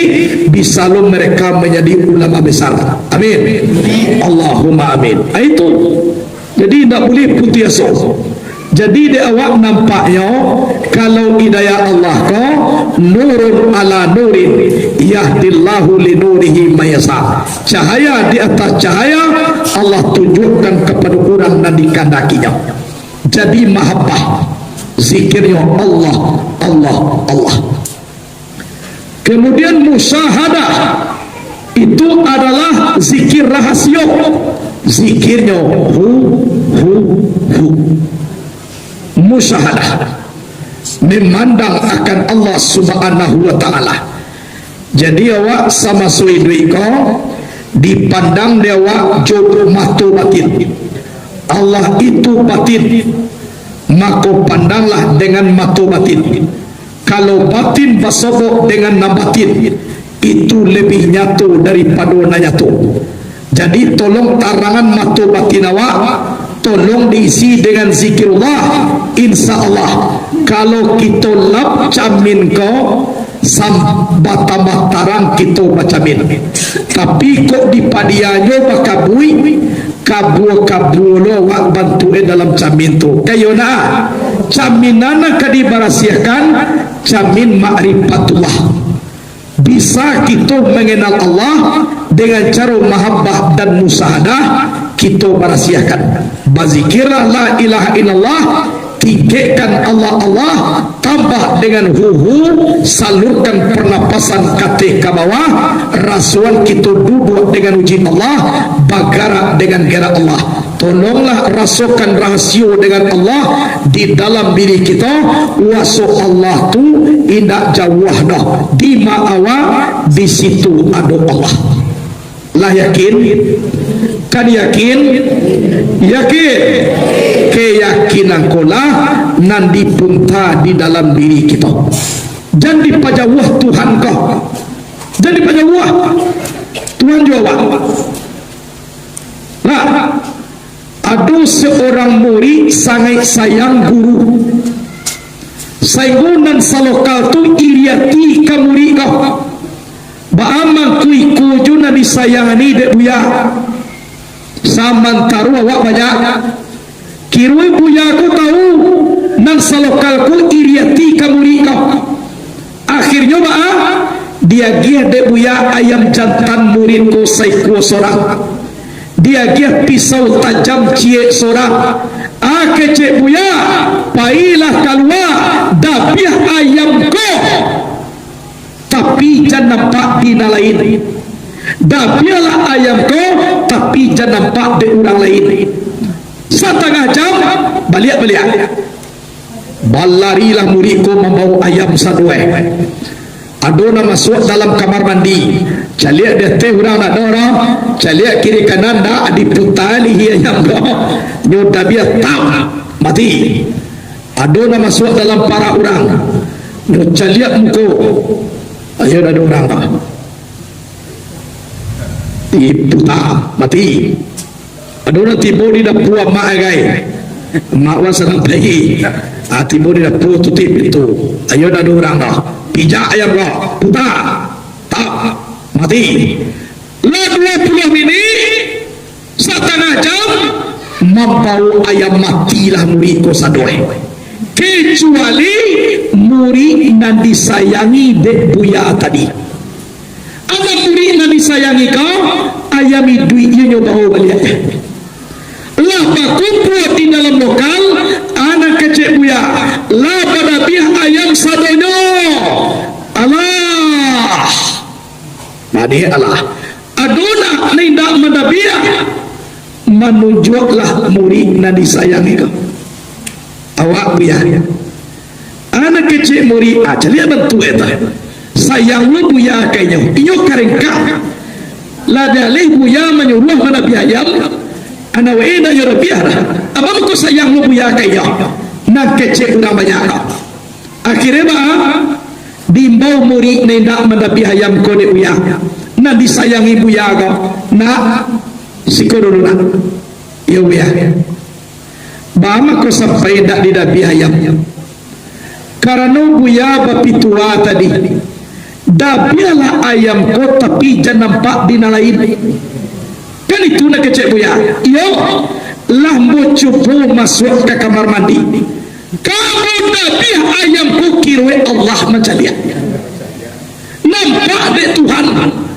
bisa lo mereka manjadi ulama besar. Amin. Allahumma amin. Ah, itu. Jadi, indak buliah putuih aso. Jadi, dek awak nampaknyo, kalau hidayah Allah ko, nurun ala nurin, yahdillahu li nurihi man yasha. Cahaya di atas cahaya, Allah tunjukkan kapado urang nan dikandaki-Nyo. Jadi, mahabbah, zikirnyo Allah, Allah, Allah. Kemudian musyahadah, itu adalah zikir rahasio. Zikirnyo hu, hu, hu. Musyahadah, memandang akan Allah Subhanahu wa Ta'ala. Jadi awak samaso iduik ko dipandang dek awak jo mato batin. Allah itu batin, mako pandanglah dengan mato batin. Kalau batin basobok dengan nan batin, itu lebih nyato daripado nan nyato. Jadi, tolong tarangan mato batin awak, tolong diisi dengan zikirullah. Insya Allah, kalau kito lap camin ko, sam-, batambah tarang kito bacamin. Tapi kok dipadianyo bakabuik, kabua-kabua lo awak bantuak e dalam camin tu. Kayo nah, camin nan ka dibarasiahkan, camin makrifatullah. Bisa kito manganal Allah dengan caro mahabbah dan musyahadah, kito barasiahkan. Bazikirlah la ilaha illallah, tingkekkan Allah, Allah, tambah dengan huhu, salurkan pernapasan kateh ka bawah, rasoan kito duduak dengan uji Allah, bagarak dengan gerak Allah. Tolonglah rasokan rahasio dengan Allah di dalam diri kito. Kuaso Allah tu indak jauah doh. Di ma awak, di situ ado Allah. Lah yakin? Kan yakin? Yakin. Keyakinan ko lah nan dipunta di dalam diri kito. Jan dipajauah Tuhan ko. Jan dipajauah. Tuhan jo awak. Nah, ado seorang murid sangaik sayang guru, sainggo nan salokal tu iri ati ka murid ko. Baa mangko iko jo nan disayangani dek buya? Samantaro awak banyak. Kironyo buya ko tahu, nan salokal ko iri ati ka murid ko. Akhirnyo baa? Diagiah dek buya ayam jantan murid ko saikua sorang. Diagiah pisau tajam ciek sorang. Ah, kecek buya, pailah kalua, dabiah ayam ko, tapi jan nampak di nan lain. Dabiahlah ayam ko, tapi jan nampak dek urang lain. Satangah jam, baliak-baliak. Balarilah murid ko mambawo ayam sadoe. Ado nan masuak dalam kamar mandi. Caliak di ateh urang ndak ado doh. Caliak kiri kanan ndak, diputa lihi ayam ko. Nyo dabiah tap, mati. Ado nan masuak dalam parak urang. Nyo caliak muko. Ayo ndak ado urang doh. Diputa, mati. Ado urang tibo di dapua amak agai. Amak wan sadang pai. Ah, tibo di dapua, tutuik pintu. Ayo ndak ado urang doh. Pijak ayam ko. Puta. Tap. Mati. Lah duo puluah minik, satangah jam, mambawo ayam matilah murid ko sadoe. Kecuali murid nan disayangi dek buya tadi. Anak murid nan disayangi ko, ayam iduik iyo nyo bawo baliak. Lah bakumpua di dalam lokal, anak kecek buya, lah badabiah ayam sadonyo. Alah. Nah, di alah. Ado nak nan indak madabiah? Manunjuaklah murid nan disayangi ko. Awak buya. Anak kecek murid, ah, caliak bantuak eta. Sayang lo buya ka inyo. Inyo karengkak. Lah dialih buya manyuruah manabiah ayam, anak wae indak yo dabiah dah. Apo mako sayang lo buya ka inyo? Nan kecek urang banyak ko. Akhirnyo baa? Diimbau murid nan indak madabiah ayam ko dek buya. Nan disayangi buya ko, nak, siko dulu nak. Iyo buya. Baa mako sampai indak didabiah ayam? Karano buya bapitua tadi, dabiahlah ayam ko tapi jan nampak di nan lain. Kan itu nan kecek buya. Iyo, lah ambo cubo masuak ka kamar mandi. Kok ambo dabiah ayam ko, kironyo Allah mancaliak. Nampak dek Tuhan.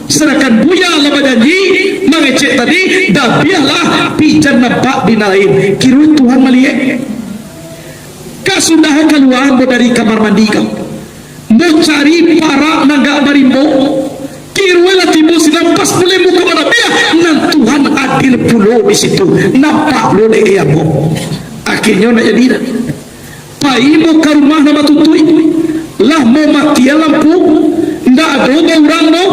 Sadangkan buya lah bajanji, mangecek tadi, dabiahlah, tapi jan nampak di nan lain. Kironyo Tuhan maliek. Kasudah kalua ambo dari kamar mandi ko, ambo cari parak nan agak barimbo. Kironyo lah tibo sinan, pas buliah muko manabiah, nan Tuhan hadir pulo di situ. Nampak lo dek ambo. Akhirnyo ndak jadi dah. Pai ambo ka rumah nan batutuik. Lah mamatian lampu. Ndak ado urang doh.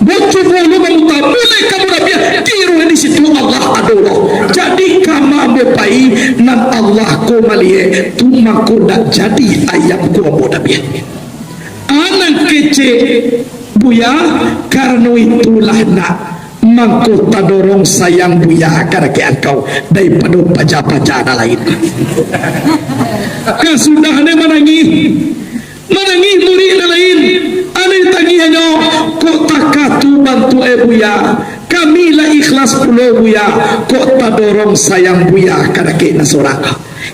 Ambo cubo lo mamuta, buliah ka manabiah. Kironyo di situ Allah ado doh. Jadi kama ambo pai, nan Allah ko maliek, tu mangko ndak jadi ayam ko ambo dabiah. Anak kecek buya, karano itulah nak, mangko tadorong sayang buya ka dakek angkau daripado paja-paja nan lain. Kasudahnyo manangih, manangih murid nan lain, ado tangiahnyo, kok takah tu bantuak e buya, kami lah ikhlas pulo buya, kok tadorong sayang buya ka dakek nan sorang.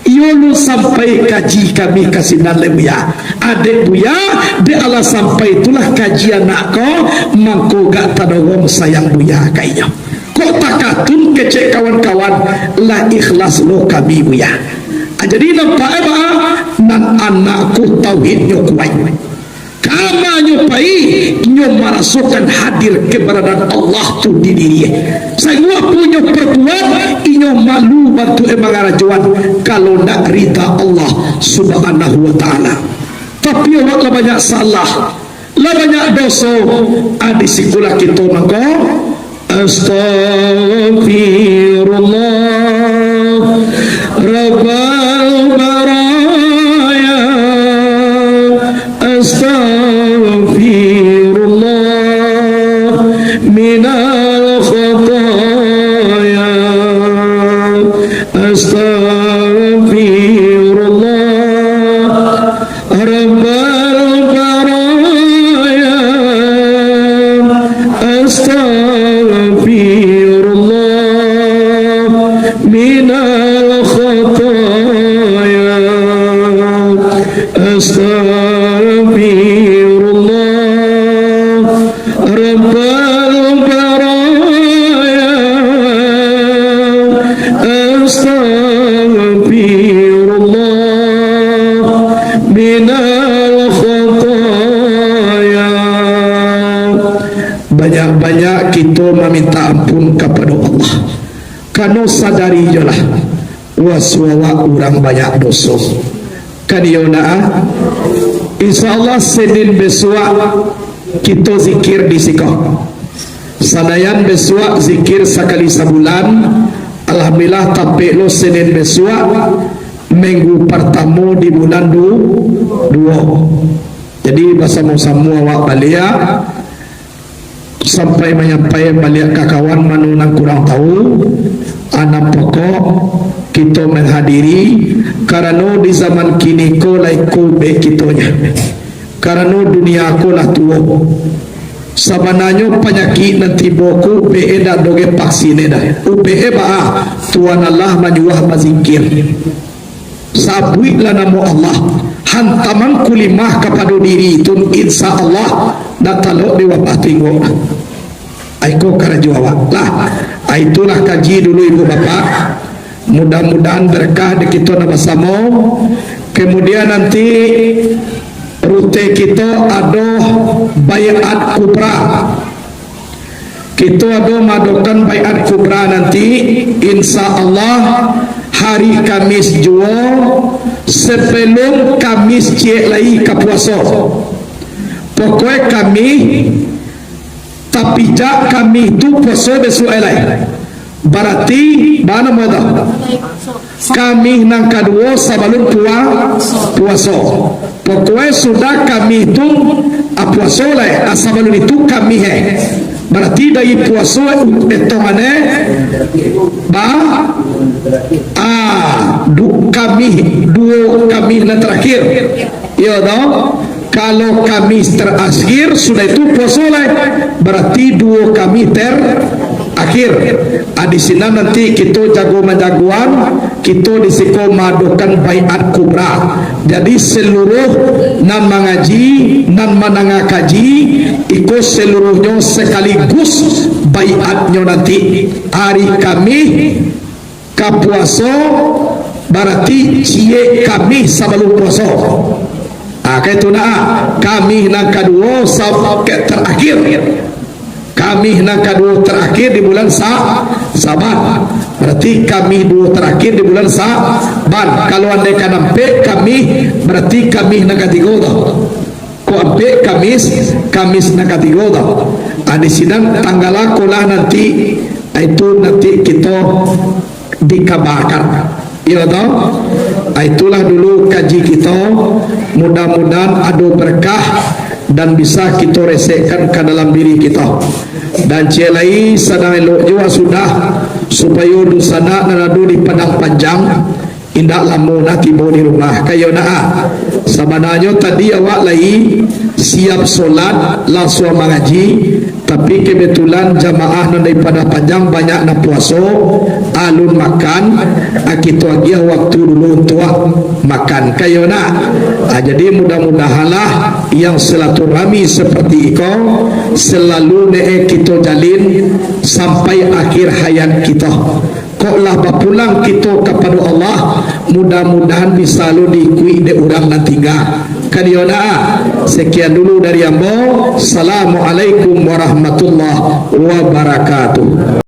Iyo lo sampai kaji kami ka sinan lai buya. Adek buya, dek alah sampai itulah kaji anak ko, mangko gak tadorong sayang buya ka inyo. Kok takah tun kecek kawan-kawan, lah ikhlas lo kami buya. Ah, jadi nampak e baa, nan anak ko tauhidnyo kuaik. Kama nyo pai, nyo marasokan hadir keberadaan Allah tu di diri. Sainggo apo nyo perbuat, inyo malu bantuak e mangarajoan, kalau ndak rida Allah Subhanahu wa Ta'ala. Tapi awak lah banyak salah, lah banyak doso, ah, di sikolah kito mangko, Astaghfirullah, Rabbal baraya. Astaghfirullah, minal khataya. Astaghfirullah, Rabbal baraya, astaghfirullah minal khataya. Banyak-banyak kito maminta ampun kapado Allah. Kano sadari jolah, puaso awak urang banyak doso. Kan iyo nak, ah? Insya Allah, Senin bisuak kito zikir di siko. Sanayan bisuak zikir sakali sabulan. Alhamdulillah, tapek lo Senin bisuak, minggu partamo di bulan du-, duo. Jadi, basamo-samo awak baliak, sampai manyampai baliak ka kawan mano nan kurang tahu, a, nan pokok kito manghadiri, karano di zaman kini ko lai ko ubek kitonyo, karano dunia ko lah tuo. Sabananyo panyakik nan tibo ko ubek e dak doh ge vaksin e dah. Ubek e baa, Tuhan Allah manyuruah bazikir. Sabuiklah namo Allah, hantaman kulimah kapado diri tu, insya Allah, dak talok di wabah tinggo. Aiko karajo awak. Lah, itulah kaji dulu ibu bapak. Mudah-mudahan berkah di kito nan basamo. Kemudian nanti rute kito ado baiat kubra. Kito ado maadokan baiat kubra nanti, insya Allah, hari Kamis juo, sebelum Kamis ciek lai ka puaso. Pokoknyo Kamis, tapi jak Kamis tu puaso bisuak lai. Barati, baa namo tu? Kamih nan kaduo sabalun pua-, puaso. Pokoknyo sudah Kamih tu, ah, puaso lai, ah, sabalun itu Kamih, eh. Barati dari puaso, eh, etongan, eh, ba, ah, du-, Kamih, duo Kamih nan tarakhir. Iyo toh? Kalau Kamih tarakhir, sudah itu puaso lai, barati duo Kamih tarakhir. Ah, di sinan nanti kito jago manjagoan, kito di siko maadokan baiat kubra. Jadi, seluruh nan mangaji, nan mandanga kaji, iko seluruhnyo sekaligus baiatnyo nanti. Hari Kamih ka puaso, barati ciek Kamih sabalun puaso. Ah, ka itu nah, Kamih nan kaduo sa-, ka tarakhir. Kamih nan kaduo tarakhir di bulan Sa-, Saban. Barati Kamih duo tarakhir di bulan Saban. Kalau andai ka ampek Kamih, barati Kamih nan katigo tu. Kok ampek Kamis, Kamis nan katigo tu. Ah, di sinan tanggal akolah nanti, ah, itu nanti kito dikabakan. Iyo toh? Ah, itulah dulu kaji kito. Mudah-mudahan ado berkah dan bisa kito resekkan ka dalam diri kito. Dan ciek lai, sadang elok juo sudah, supayo dunsanak nan ado di Padang Panjang indak lamo nah tibo di rumah. Ka iyo nah, ah. Sabananyo tadi awak lai siap solat, lansuang mangaji, tapi kebetulan jamaah nan dari Padang Panjang banyak nan puaso, alun makan, ah, kito agiah waktu dulu untuak makan. Ka iyo nah. Ah, jadi mudah-mudahanlah yang silaturahmi seperti iko selalu ne kito jalin sampai akhir hayat kito. Kok lah bapulang kito kapado Allah, mudah-mudahan bisa lo diikuik dek urang nan tingga. Kan iyo nah. Sekian dulu dari ambo. Assalamualaikum warahmatullahi wabarakatuh.